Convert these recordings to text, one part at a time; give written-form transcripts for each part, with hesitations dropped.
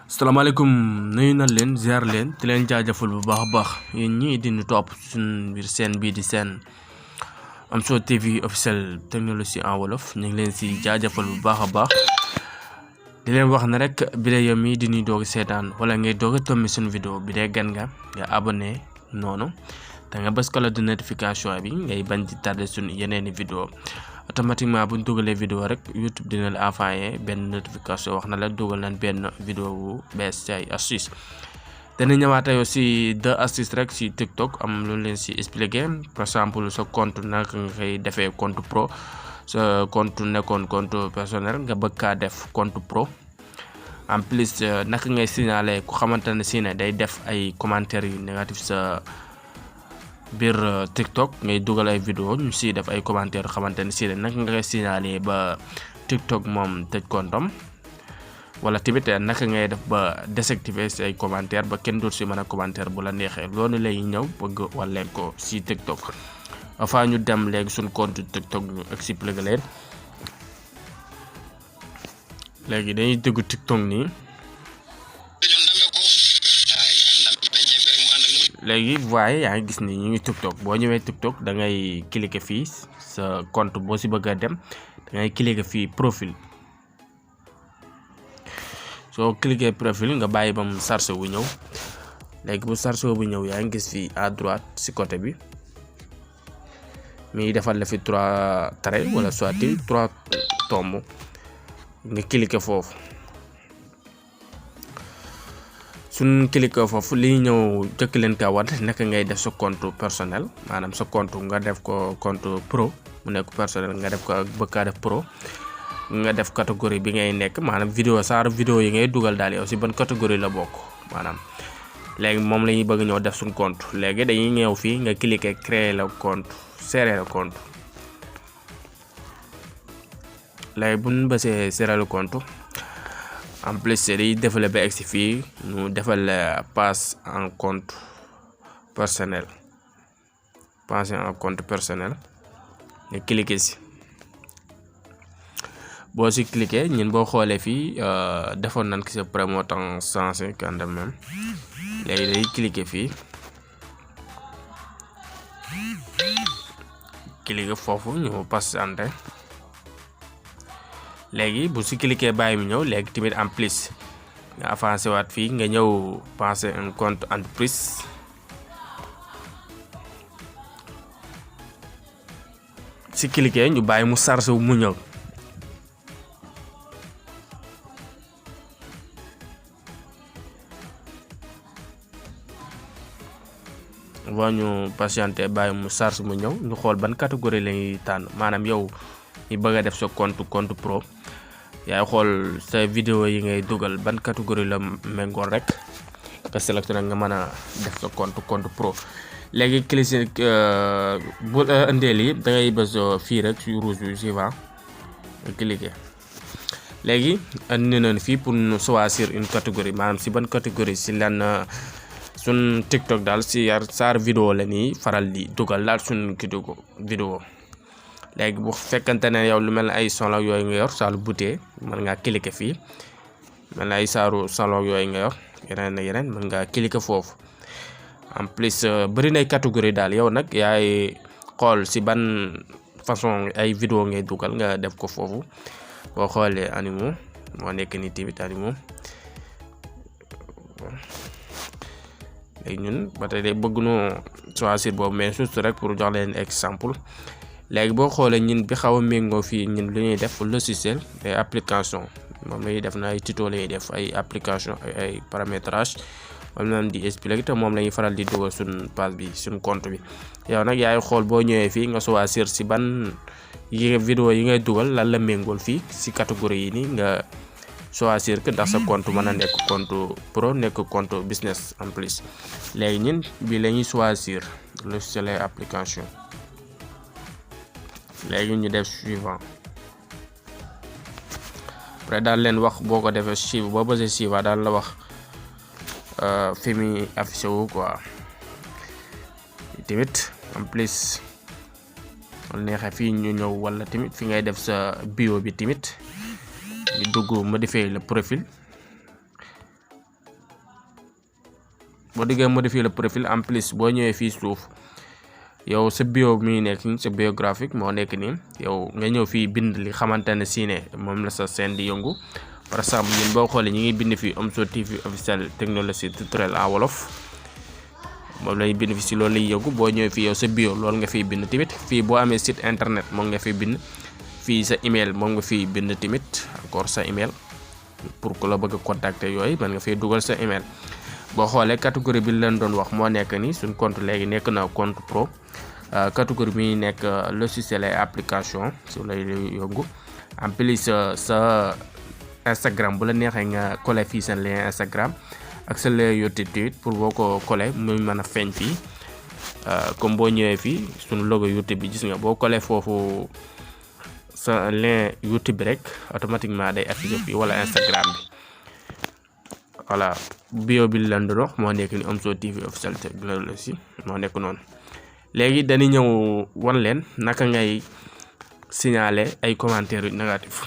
Assalamualaikum nuyu na leen ziar leen di leen jaajëfal bu baax a baax yéen ñii di ñu topp suñ biir chaîne bii di seen Amso TV officiel technologie en wolof ñu ngi leen si jaajëfal bu baax a baax di leen wax ne rek vidéo mi di ñuy doog seetaan wala ngay doog a tombi suñu vidéo bi dee gan nga abonné noonu te nga bës cloche de notification bi ngay bañ di tardé suñu yeneeni vidéo automatiquement buñ dugalee vidéo rek YouTube dina la envoyer benn notification wax na la dugal nañ benn vidéo bu bees ci ay astuce dana ñëwaat aussi deux astuces rek ci TikTok am lu leen ci expliquer par exemple sa compte naka nga koy defee compte pro sa compte nekkoon compte personnel nga bëgg kaa def compte pro en plus naka ngay signaler ku xamante ne si ne day def ay commentaires yu négatif sa biir TikTok ngay dugal ay vidéo ñu si def ay commentaires xamante ne si ne naka nga koy signaler ba TikTok moom tëj comptam wala tamit naka ngay def ba désactiver si ay commentaires ba kenn dootu si mën a commentaire bu la neexee loolu lay ñëw bëgg wal leen ko si TikTok enfin ñu dem léegi suñ compte TikTok ñu expliquer leen léegi dañuy dugg TikTok nii léegi voyez yaa ngi gis ni ñu ngi TikTok boo ñëwee TikTok da ngay cliquer fii sa compte boo si bëgg a dem da ngay cliquer fii profil soo cliquer profil nga bàyyi ba mu chargé wu ñëw léegi bu chargé bu ñëw yaa ngi gis fii à droite si côté bi mi defal la fi 3 traits wala soit 3 tombes nga cliquer foofu suñ cliquer foofu li ñëw jëkk leen ka war naka ngay def sa compte personnel maanaam sa compte nga def ko compte pro mu nekk personnel nga def ko bëgg kaa def pro nga def catégorie bi ngay nekk maanaam vidéo saar vidéo yi ngay dugal daal yow si ban catégorie la bokk maanaam léegi moom la ñuy bëgg ñëw def suñ compte léegi dañuy ñëw fii nga cliquer créer le compte serrer le compte léegi bu ñu bësee serrer le compte en plus day développé egsi fii ñu defal passe en compte personnel passer en compte personnel nga cliquer si boo si cliquer ñun boo xoolee fii defoon nañ ko sa promo temps 150 même léegi day cliquer fii cliquer foofu ñu patienter léegi bu si cliquer bàyyi mu ñëw léegi tamit en plus nga avancé waat fii nga ñëw passer un compte entreprise si cliquer ñu bàyyi mu chargé wu mu ñëw boo ñu patienté bàyyi mu chargé mu ñëw ñu xool ban catégorie lañuy tànn maanaam yow ñu bëgg a def sa compte pro yaay xool sa vidéo yi ngay dugal ban catégorie la méngool rek nga sélectionné nga mën a def sa compte pro léegi cliquer bu indee lii da ngay bës fii rek sur rouge bi suivant nga cliquer léegi andi nañ fii pour ñu choisir une catégorie maanaam si ban catégorie si lan suñ TikTok daal si saar vidéo la nii faral di dugal daal suñ vidéo léegi bu fekkante ne yow lu mel ne ay salon yooyu nga yor saalu bouté mën ngaa cliquer fii mel ne ay saaru salon yooyu nga yor yeneen mën ngaa cliquer foofu en plus bëri nay catégorie daal yow nag yaay xool si ban façon ay vidéo ngay dugal nga def ko foofu boo xoolee animaux moo nekk ni tamit animaux léegi ñun ba tey bëgg noo choisir boobu mais juste rek pour jox leen exemple léegi boo xoolee ñun bi xaw a méngoo fii ñun lu ñuy def logiciel ay application moom la ñuy def na ay tuto la ñuy def ay application ay paramétrage moom la di expliquer te moom la ñuy faral di dugal suñ page bi suñ compte bi yow nag yaay xool boo ñëwee fii nga choisir si ban vidéo yi ngay dugal lan la méngool fii si catégorie yi nii nga choisir que ndax sa compte mën a nekk compte pro nekk compte business en plus léegi ñun bi la ñuy choisir logiciel ay application léegi ñu def suivant après daal leen wax boo ko defee suivre boo bësee suivant daal la wax fi muy affiché wu quoi tamit en plus wala neexee fii ñu ñëw wala tamit fi ngay def sa bio bi tamit ñu dugg modifier le profil boo diggee modifier le profil en plus boo ñëwee fii suuf yow sa bio mi nekk ni sa biographique moo nekk nii yow nga ñëw fii bind li xamante ne si ne moom la sa chaîne di yëngu. par exemple ñun boo xoolee ñi ngi bind fii Omzo TV officiel technologie tutoriel en wolof moom lañuy bind fi si loolu lay yëngu. boo ñëwee fii yow sa bio loolu nga fiy bind tamit fii boo amee site internet moom nga fiy bind fii sa email moom nga fiy bind tamit encore sa email pour ku la bëgg a contacter yooyu man nga fiy dugal sa email. boo xoolee catégorie bi leen doon wax moo nekk ni suñ compte léegi nekk na compte pro. catégorie bi nekk logiciel et application su lay yëngu. en plus sa Instagram bu la neexee nga collé fii seen lien Instagram ak sa lien YouTube pour boo ko collé muy mën a feeñ fii comme boo ñëwee fii suñu logo YouTube bi gis nga boo collé foofu sa lien YouTube bi rek automatiquement day affiché fii wala Instagram bi. voilà bio bi leen doon wax moo nekk ni Omzo TV officiel technologie moo nekk noonu. léegi dañuy ñëw wan leen naka ngay signaler ay commentaires yu négatif.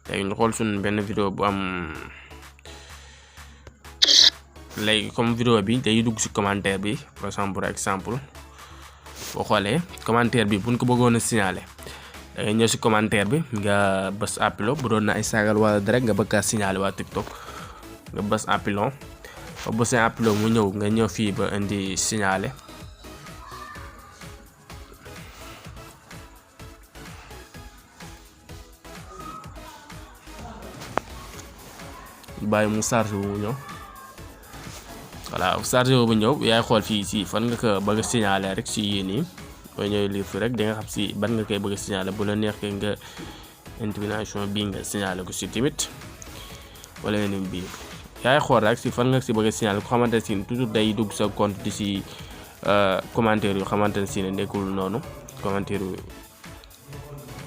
léegi ñu xool suñu benn vidéo bu am léegi comme vidéo bi day dugg ci commentaire bi par exemple boo xoolee commentaire bi buñ ko bëggoon a signaler da ngay ñëw ci commentaire bi nga bës appilon bu doon na ay saagal wala dara nga bëgg a signaler waa TikTok nga bës appilon ba bësee appilon mu ñëw nga ñëw fii ba indi signaler. bàyyi mu chargé wu ñëw. voilà chargé wu bu ñëw yaay xool fii si fan nga ko bëgg a signaler rek si yéen yi boo ñëwee lii fi rek di nga xam si ban nga koy bëgg a signaler bu la neexee nga intimidation bii nga signaler ko si tamit wala yeneen bii yaay xool rek si fan nga si bëgg a signaler ko xamante ne si toujours day dugg sa compte di si commentaire yu xamante ne si ne nekkul noonu commentaire yu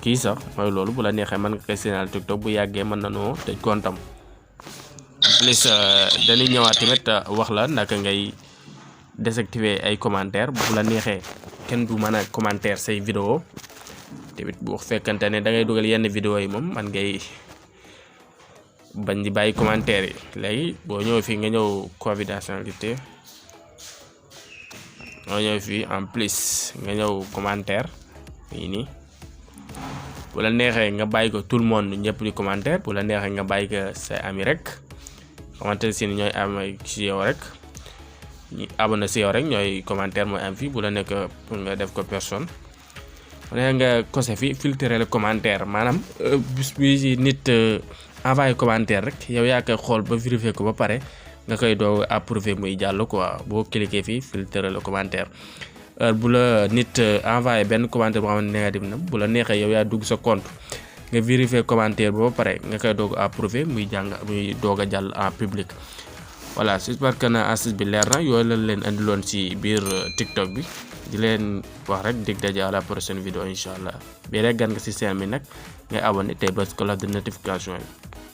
kii sax mooy loolu bu la neexee mën nga koy signaler TikTok bu yàggee mën na noo tëj compte am. plus dañuy ñëwaat tamit wax la naka ngay désactiver ay commentaire bu la neexee kenn du mën a commentaire say vidéo tamit bu fekkante ne da ngay dugal yenn vidéo yi moom man ngay bañ di bàyyi commentaire yi. léegi boo ñëw fii nga ñëw confidentialité nga ñëw fii en plus nga ñëw commentaire yi nii bu la neexee nga bàyyi ko tout le monde ñëpp di commentaire bu la neexee nga bàyyi ko say ami rek xamante ne si ñooy am ci yow rek ñi abonné si yow rek ñooy commentaire mooy am fii bu la nekk pour nga def ko personne. mu ne nga kose fi filtrer le commentaire maanaam bis bi nit envoyé commentaire rek yow yaa koy xool ba vérifier ko ba pare nga koy doog approuvé muy jàll quoi boo cliquer fii filtrer le commentaire. bu la nit envoyé benn commentaire boo xam ne négatif na bu la neexee yow yaa dugg sa compte nga vérifier commentaire ba pare nga koy doog approuvé muy doog a jàll en public. voilà j'espère que na astuce bi leer na yooyu lañ leen andiloon ci biir TikTok bi di leen wax rek dig daje à la prochaine vidéo incha allah bi rek gan nga ci chaîne bi nag ngay abonné tey bës cloche de notification yi.